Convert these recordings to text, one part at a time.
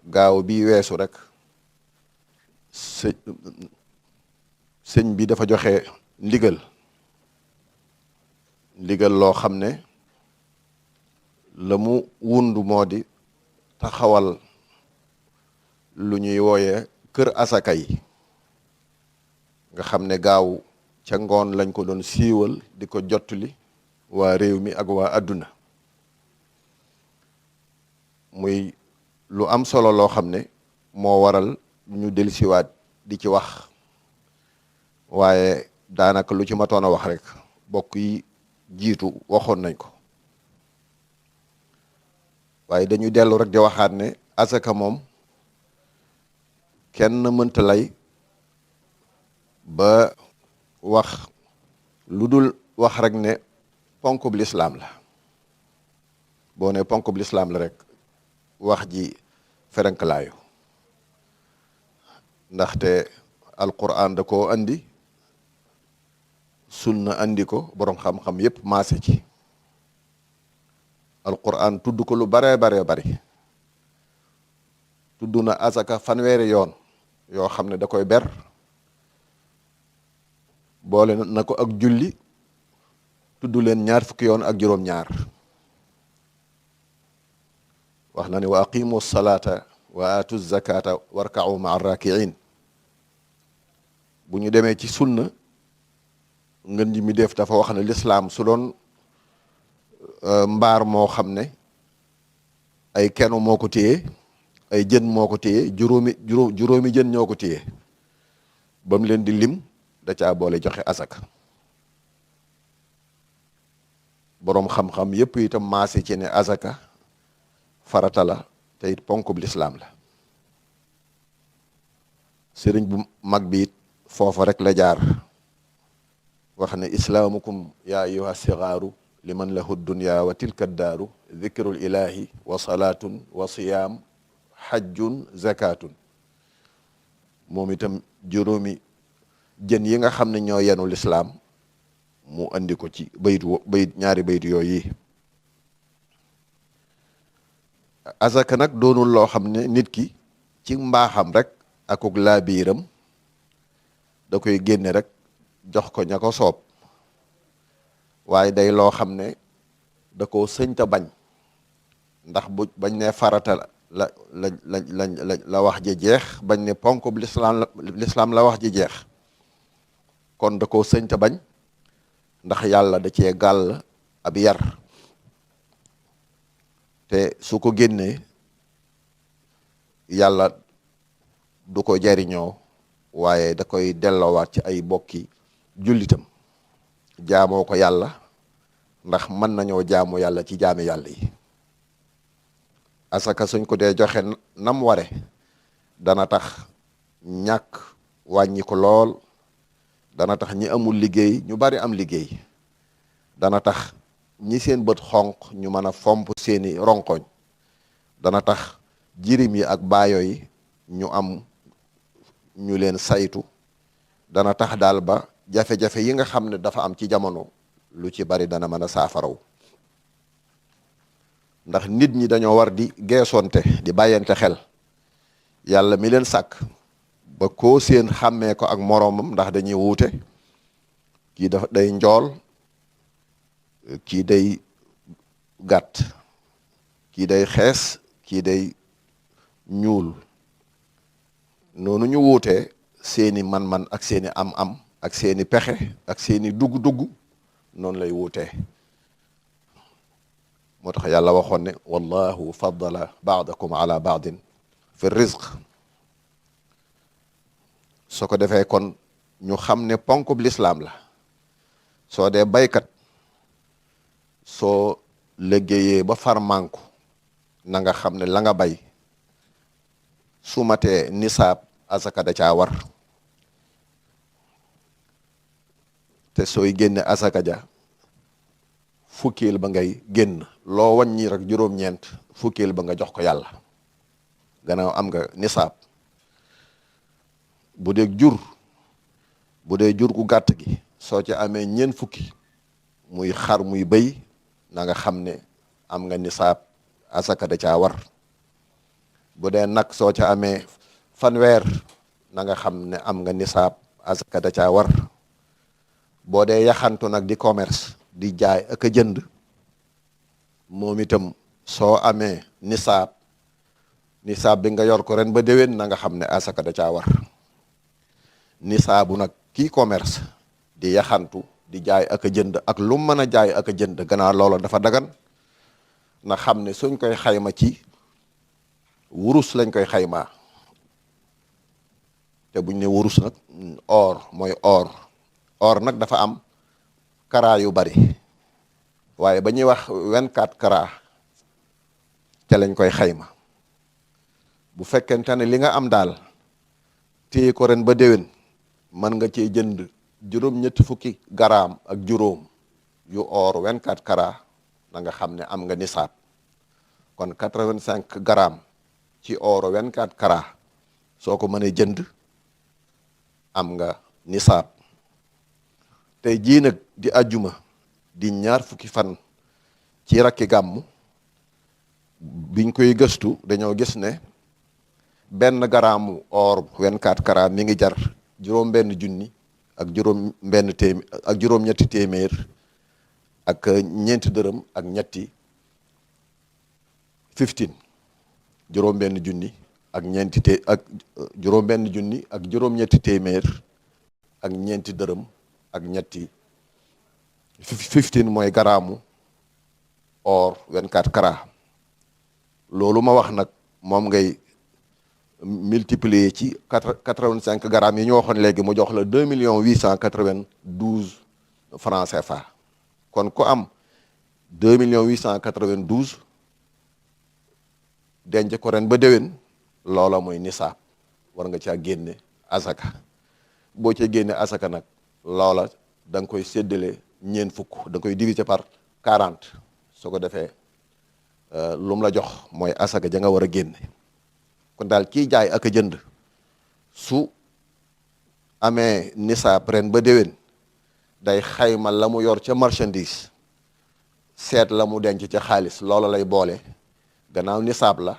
gaaw bi weesu rek sëñ bi dafa joxe ndigal loo xam ne la mu wundu moo di taxawal lu ñuy wooye kër asaka yi nga xam ne gaaw ca ngoon lañ ko doon siiwal di ko jottali waa réew mi ak waa àdduna muy lu am solo loo xam ne moo waral ñu dellusiwaat di ci wax waaye daanaka lu ci matoon a wax rek bokk yi jiitu waxoon nañ ko waaye dañu dellu rek di waxaat ne asaka moom kenn mënta lay ba wax lu dul wax rek ne ponkub lislaam la boo ne ponkub lislaam la rek wax ji ferenklaayu ndaxte alquran da koo andi sunna andi ko boroom xam-xam yépp maase ci alquran tudd ko lu baree bari tudd na asaka fanweeri yoon yoo xam ne da koy ber boole na ko ak julli tudd leen 20 yoon ak juróom-ñaar wax na ne wa aqimu salata wa atu zakata warka'u ma'a raki'in bu ñu demee ci sunna ngën ji mi def dafa wax ne lislaam su doon mbaar moo xam ne ay kenu moo ko téye ay jën moo ko téye juróomi jën ñoo ko téye ba mu leen di lim da caa boole joxe asaka boroom xam-xam yépp itam maase ci ne asaka farata la te it ponkub lislaam la sëriñ bu mag bi it foofa rek la jaar wax ne islaamukum ya ayyuha sigaaru liman lahu dunya wa tilka daaru dhikrul ilahi wa salaatun wa siyaam hajjun zakatun moom itam juróomi jën yi nga xam ne ñoo yenu lislaam mu andi ko ci bayit ñaari bayit yooyu azaka nag doonul loo xam ne nit ki ci mbaaxam rek akuk laabiiram da koy génne rek jox ko ña ko soob waaye day loo xam ne da koo sëñta bañ ndax bu bañ ne farata la wax ji jeex bañ ne ponk bu lislaam la wax ji jeex kon da koo sëñta bañ ndax yàlla da cee gàll ab yar te su ko génnee yàlla du ko jariñoo waaye da koy delloowaat ci ay bokki jullitam jaamoo ko yàlla ndax mën nañoo jaamu yàlla ci jaami yàlla yi asaka suñ ko dee joxe nam ware dana tax ñàkk wàññi ko lool dana tax ñi amul liggéey ñu bari am liggéey dana tax ñi seen bët xonq ñu mën a fomp seeni ronkoñ dana tax jirim yi ak baayo yi ñu am ñu leen saytu dana tax daal ba jafe-jafe yi nga xam ne dafa am ci jamono lu ci bari dana mën a saafaraw ndax nit ñi dañoo war di geesonte di bàyyante xel yàlla mi leen sàkk ba koo seen xàmmee ko ak moroomam ndax dañuy wuute kii dafa day njool kii day gàtt kii day xees kii day ñuul noonu ñu wuutee seeni man-man ak seeni am-am ak seeni pexe ak seeni dugg-dugg noonu lay wuutee moo tax yàlla waxoon ne wallahu faddala baadakum ala baadin fi rizq soo ko defee kon ñu xam ne ponkub lislaam la soo dee baykat soo liggéeyee ba far manku na nga xam ne la nga bay su matee nisaab asaka da caa war te sooy génne asaka ja fukkeel ba ngay génn loo wàññi rek juróom-ñeent fukkeel ba nga jox ko yàlla gannaaw am nga nisaab bu dee jur gu gàtt gi soo ci amee ñeent fukki muy xar muy bëy na nga xam ne am nga nisaab asaka da caa war bu dee nag soo ca amee fanweer na nga xam ne am nga nisaab asaka da caa war. boo dee yaxantu nag di commerce di jaay ak a jënd moom itam soo amee nisaab bi nga yor ko ren ba déwén na nga xam ne asaka da caa war. nisaabu nag kii commerce di yaxantu di jaay ak a jënd ak lu mën a jaay ak a jënd gannaaw loola dafa dagan na xam ne suñ koy xayma ci wurus lañ koy xaymaa te buñ ne wurus nag or mooy or nag dafa am kara yu bari waaye ba ñuy wax 24 kara te lañ koy xayma. bu fekkente ne li nga am daal téye ko ren ba déwén mën nga cee jënd juróom-ñetti fukki garaam ak juróom yu or 24 kara na nga xam ne am nga nisaab kon 85 grammes ci or 24 kara soo ko mënee jënd am nga nisaab. tey jii nag di ajjuma di ñaar fukki fan ci rakki gàmmu biñ koy gëstu dañoo gis ne benn garaamu or 24 kara mi ngi jar juróom-benn junni ak juróom-ñetti téeméer ak ñeenti dërëm ak ñetti 15 juróom-benn junni ak juróom-benn junni ak juróom-ñetti téeméer ak ñeenti dërëm ak ñetti 15 mooy garaamu or 24 kara loolu ma wax nag moom ngay multiplier ci 85 grammes yi ñu waxoon léegi mu jox la 2 892 francs CFA kon ku am 2 892 denc ko ren ba déwén loola mooy nisaab war nga caa génne asaka boo ca génne asaka nag loola da nga koy séddale ñeent fukk da nga koy diviser par 40 soo ko defee lu mu la jox mooy asaka ja nga war a génne. kon daal kii jaay ak a jënd su amee nisaab ren ba déwén day xayma la mu yor ca marchandise seet la mu denc ca xaalis loola lay boole gannaaw nisaab la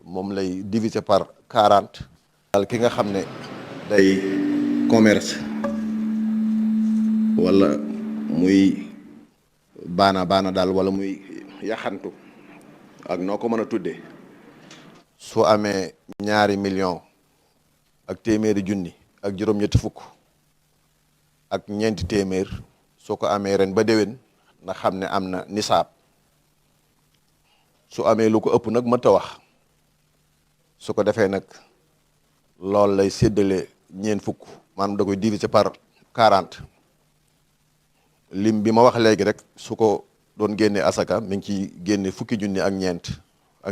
moom lay diviser par 40. daal ki nga xam ne day commerce wala muy baana daal wala muy yaxantu ak noo ko mën a tuddee su amee 2 millions ak téeméeri junni ak juróom-ñetti fukk ak ñeenti téeméer soo ko amee ren ba déwén na xam ne am na nisaab su amee lu ko ëpp nag mënta wax su ko defee nag loolu lay séddale ñeent fukk maanaam da koy diviser par 40 lim bi ma wax léegi rek su ko doon génne asaka mi ngi ci génne fukki junni ak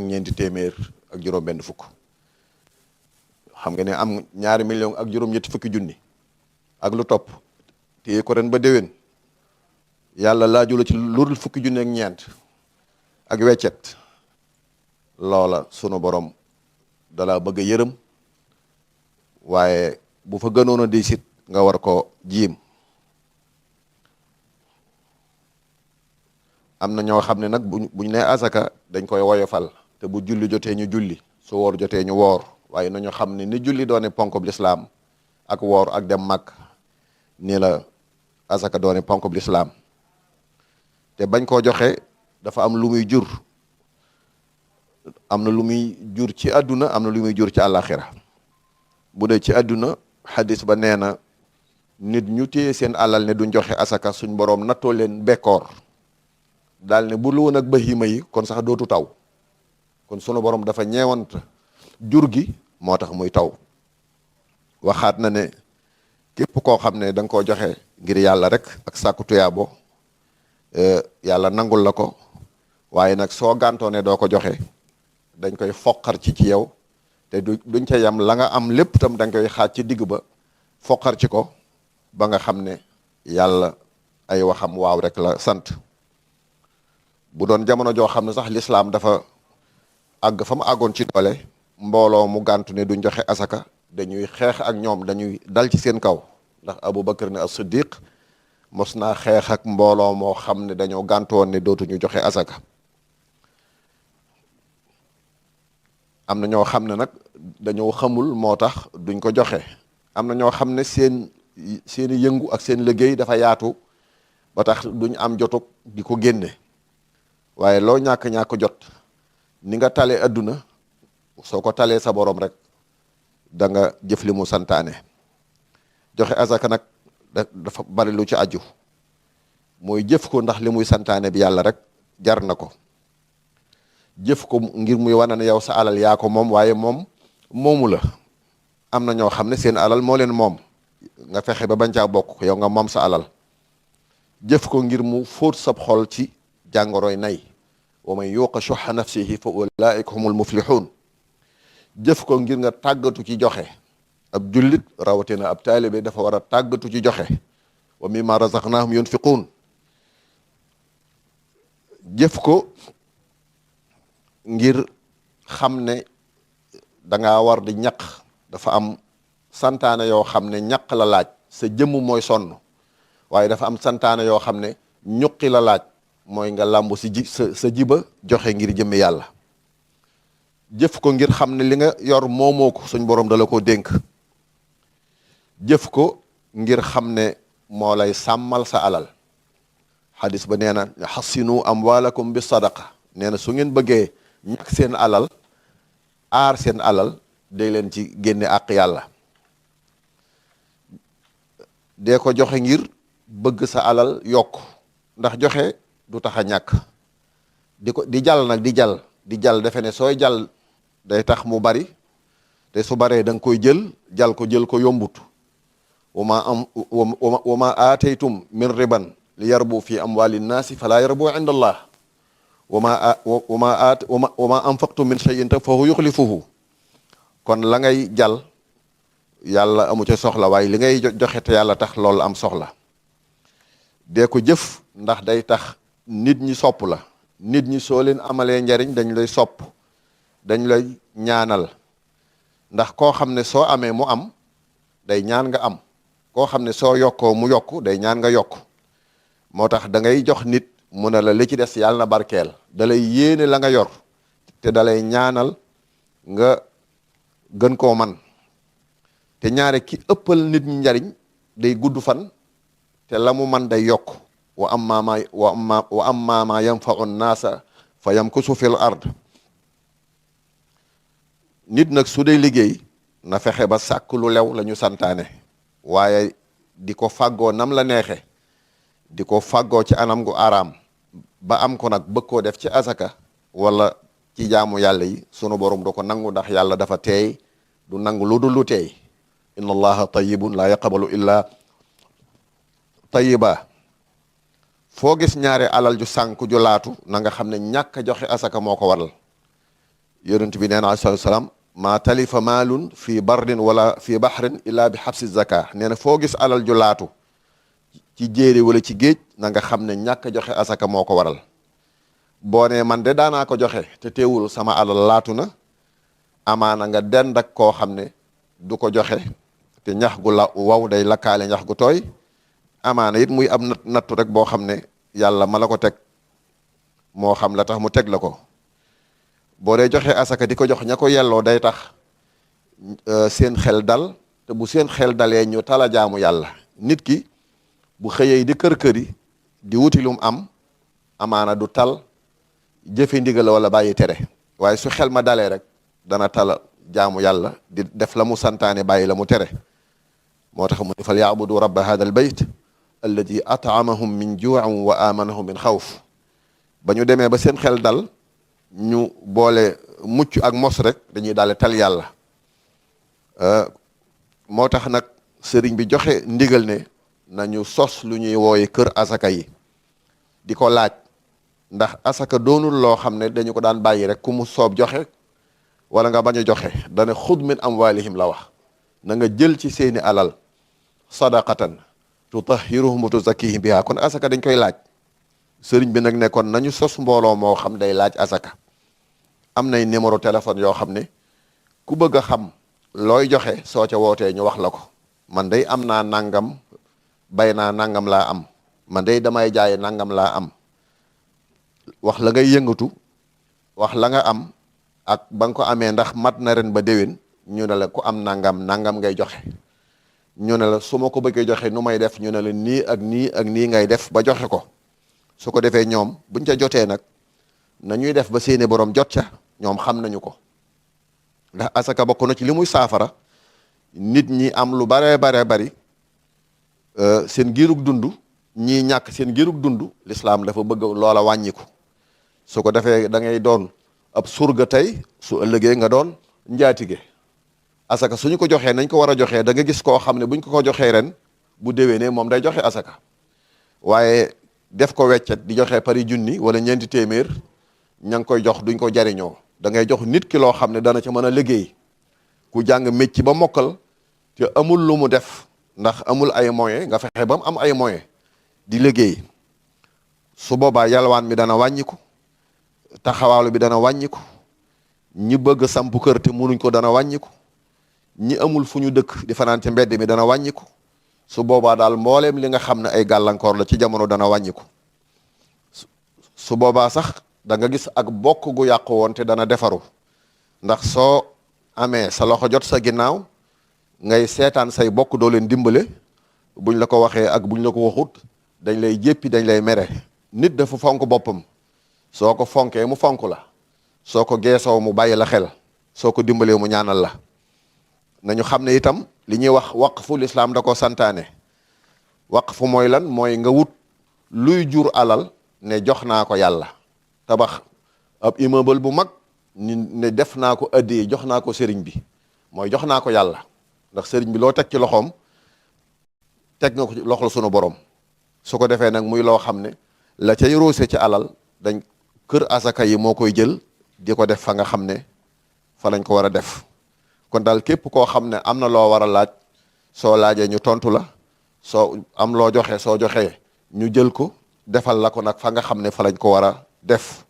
ñeenti téeméer ak juróom-benn fukk xam nga ne am 2 millions ak juróom-ñetti fukki junni ak lu topp téye ko ren ba déwén yàlla laaju la ci lu dul fukki junni ak ñeent ak weccet loola sunu borom dala bëgg a yërëm waaye bu fa gënoon a di sit nga war ko jiim. am na ñoo xam ne nag buñ ne asaka dañ koy woyofal te bu julli jotee ñu julli su woor jotee ñu woor waaye nañu xam ne ni julli doone ponkob lislaam ak woor ak dem mag nii la asaka doone ponkob lislaam te bañ koo joxe dafa am lu muy jur am na lu muy jur ci àdduna am na lu muy jur ci àllaaxira bu dee ci àdduna xadis ba nee na nit ñu téye seen alal ne duñ joxe asaka suñ boroom nattoo leen bekkoor daal ne bu lu woon ak bahima yi kon sax dootu taw kon sunu borom dafa ñeewant jur gi moo tax muy taw waxaat na ne képp koo xam ne da nga koo joxe ngir yàlla rek ak sàkku tuyaabo yàlla nangul la ko waaye nag soo gàntoo ne doo ko joxe dañ koy foqar ci yow te duñ ca yam la nga am lépp tam da nga koy xaaj ci digg ba foqar ci ko ba nga xam ne yàlla ay waxam waaw rek la sant bu doon jamono joo xam ne sax lislaam dafa àgg fa mu àggoon ci doole mbooloo mu gàntu ne duñ joxe asaka dañuy xeex ak ñoom dañuy dal ci seen kaw ndax Abu Bakar ne as-Siddiq mos naa xeex ak mbooloo moo xam ne dañoo gàntu woon ne dootuñu joxe asaka am na ñoo xam ne nag dañoo xamul moo tax duñ ko joxe. am na ñoo xam ne seeni yëngu ak seen liggéey dafa yaatu ba tax duñ am jotug di ko génne waaye loo ñàkk jot ni nga talee adduna soo ko talee sa borom rek da nga jëf li mu santaane. joxe azaka nag dafa bari lu ci aju mooy jëf ko ndax li muy santaane bi yàlla rek jar na ko. jëf ko ngir muy wane ne yow sa alal yaa ko moom waaye moom moomu la. am na ñoo xam ne seen alal moo leen moom nga fexe ba bañ caa bokk yow nga moom sa alal. jëf ko ngir mu fóot sab xol ci jàngoroy nay wa man yuqa shuhha nafsihi fa ulaika humul muflihun. jëf ko ngir nga tàggatu ci joxe. ab jullit rawatina ab taalibe dafa war a tàggatu ci joxe. wa mimma razaqnahum yunfiqun. jëf ko ngir xam ne danga war di ñaq. dafa am santaane yoo xam ne ñaq la laaj sa jëmm mooy sonn waaye dafa am santaane yoo xam ne ñuqi la laaj mooy nga làmbu si sa jiba joxe ngir jëmmi yàlla. jëf ko ngir xam ne li nga yor moomoo ko suñ borom dala ko dénk. jëf ko ngir xam ne moo lay sàmmal sa alal. xadis ba nee na xassinu amwalakum bi sadaqa nee na su ngeen bëggee ñàkk seen alal aar seen alal day leen ci génne àq yàlla. dee ko joxe ngir bëgg sa alal yokk ndax joxe du tax a ñàkk. di jàll nag di jàll defe ne sooy jàll day tax mu bari te su baree da nga koy jël jël ko yombut. wa ma aataytum min riban li yarbu fi amwali nnaasi fala yarbu inda allah wa ma anfaqtum min shay'in fa huwa yuxlifuhu. kon la ngay jàll yàlla amu ca soxla waaye li ngay joxe te yàlla tax loolu am soxla. dee ko jëf ndax day tax nit ñi sopp la. nit ñi soo leen amalee njariñ dañ lay sopp dañ lay ñaanal ndax koo xam ne soo amee mu am day ñaan nga am. koo xam ne soo yokkoo mu yokk day ñaan nga yokk. moo tax da ngay jox nit mu ne la li ci des yàlla na barkeel da lay yéene la nga yor te da lay ñaanal nga gën koo man. te ñaare ki ëppal nit ñi njariñ day gudd fan te la mu man day yokk. wa amma ma yanfa'u nnaasa fa yamkusu fil ard. nit nag su dee liggéey na fexe ba sàkk lu lew la ñu santaane waaye di ko fàggoo nam la neexe di ko fàggoo ci anam gu araam ba am ko nag bëgg koo def ci asaka wala ci jaamu yàlla yi sunu borom do ko nangu ndax yàlla dafa teey du nangu lu dul lu teey. inna allaha tayyibun la yaqbalu illa tayyiba. foo gis ñaare alal ju sànku ju laatu na nga xam ne ñàkk a joxe asaka moo ko waral. yonent bi nee na alayhi salaam maa talifa maalun fii bardin wala fii bahrin illa bi xabsi zaka. nee na foo gis alal ju laatu ci jéeri wala ci géej na nga xam ne ñàkk a joxe asaka moo ko waral. boo nee man de daanaa ko joxe te teewul sama alal laatu na amaana nga dend ak koo xam ne du ko joxe te ñax gu la waw day lakkaale ñax gu tooy. amaana it muy am nattu rek boo xam ne yàlla ma la ko teg moo xam la tax mu teg la ko. boo dee joxe asaka di ko jox ña ko yelloo day tax seen xel dal te bu seen xel dalee ñu tala jaamu yàlla. nit ki bu xëyee di kër-këri di wuti lum am amaana du tal jëfe ndigal wala bàyyi tere waaye su xel ma dalee rek dana tala jaamu yàlla di def la mu santaane bàyyi la mu tere. moo tax mu ne fal yaabudu rabba hada al bayt alladi ataamahum min juu'in wa amanahum min xawf. ba ñu demee ba seen xel dal ñu boole mucc ak mos rek dañuy daale tal yàlla. moo tax nag sëriñ bi joxe ndigal ne nañu sos lu ñuy wooye kër asaka yi di ko laaj ndax asaka doonul loo xam ne dañu ko daan bàyyi rek ku mu soob joxe wala nga bañ a joxe dana xud min amwalihim la wax. na nga jël ci seeni alal sadaqatan tutahhiruhum wa tuzakkihim biha. kon asaka dañ koy laaj. sëriñ bi nag ne kon nañu sos mbooloo moo xam day laaj asaka. am nay numéro téléphone yoo xam ne ku bëgg a xam looy joxe soo ca wootee ñu wax la ko. man day am naa nangam bay naa nangam laa am man day damay jaay nangam laa am wax la ngay yëngatu wax la nga am ak ba nga ko amee ndax mat na ren ba déwén ñu ne la ku am nangam nangam ngay joxe ñu ne la su ma ko bëggee joxe nu may def ñu ne la nii ak nii ak nii ngay def ba joxe ko su ko defee ñoom buñ ca jotee nag nañuy def ba seeni borom jot ca ñoom xam nañu ko ndax asaka bokk na ci li muy saafara nit ñi am lu baree bari seen giirug dund ñii ñàkk seen giirug dund lislaam dafa bëgg loola wàññiku su ko defee da ngay doon ab surga tey su ëllëgee nga doon njaatige asaka suñu ko joxee nañ ko war a joxee da nga gis koo xam ne buñ ko joxee ren bu déwénee moom day joxe asaka waaye def ko weccet di joxe pari junni wala ñeenti téeméer ña ngi koy jox duñ ko jariñoo da ngay jox nit ki loo xam ne dana ca mën a liggéey ku jàng mécc ba mokkal te amul lu mu def ndax amul ay moyen nga fexe ba mu am ay moyen di liggéey su boobaa yalwaan mi dana wàññiku taxawaalu bi dana wàññiku ñi bëgg samp kër te munuñ ko dana wàññiku ñi amul fu ñu dëkk di fanaan ci mbedd mi dana wàññiku su boobaa daal mbooleem li nga xam ne ay gàllankoor la ci jamono dana wàññiku su boobaa sax da nga gis ak bokk gu yàqu woon te dana defaru ndax soo amee sa loxo jot sa ginnaaw ngay seetaan say bokk doo leen dimbale buñ la ko waxee ak buñ la ko waxut dañ lay jéppi dañ lay mere nit dafa fonk boppam soo ko fonkee mu fonk la soo ko geesoo mu bàyyi la xel soo ko dimbalee mu ñaanal la nañu xam ne itam li ñuy wax waqfu lislaam da ko santaane waqfu mooy lan mooy nga wut luy jur alal ne jox naa ko yàlla tabax ab immeuble bu mag ne def naa ko addiye jox naa ko sëriñ bi mooy jox naa ko yàlla ndax sëriñ bi loo teg ci loxoom teg nga ko ci loxol sunu borom su ko defee nag muy loo xam ne la cay roose ci alal dañ kër asaka yi moo koy jël di ko def fa nga xam ne fa lañ ko war a def kon daal képp koo xam ne am na loo war a laaj soo laajee ñu tontu la soo am loo joxe soo joxee ñu jël ko defal la ko nag fa nga xam ne fa lañ ko war a def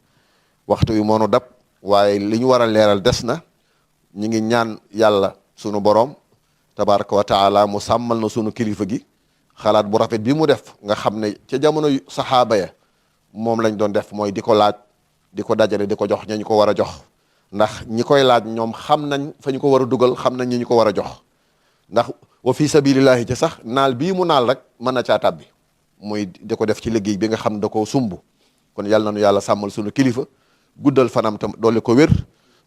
waxtu wi moo nu dab waaye li ñu war a leeral des na ñu ngi ñaan yàlla sunu borom tabaraka wa taala mu sàmmal na sunu kilifa gi xalaat bu rafet bi mu def nga xam ne ca jamono saxaaba ya moom lañ doon def mooy di ko laaj di ko dajale di ko jox ña ñu ko war a jox ndax ñi koy laaj ñoom xam nañ fa ñu ko war a dugal xam nañ ñi ñu ko war a jox ndax wa fi sabilillahi ci sax naal bii mu naal rek mën na caa tàbbi muy di ko def ci liggéey bi nga xam ne da koo sumb kon yàlla nañu yàlla sàmmal sunu kilifa guddal fanam tam doole ko wér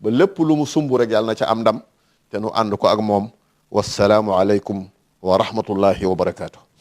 ba lépp lu mu sumb rek yàlla na ca am ndam te nu ànd ko ak moom wassalaamu aleykum wa rahmatullahi wa barakaatu.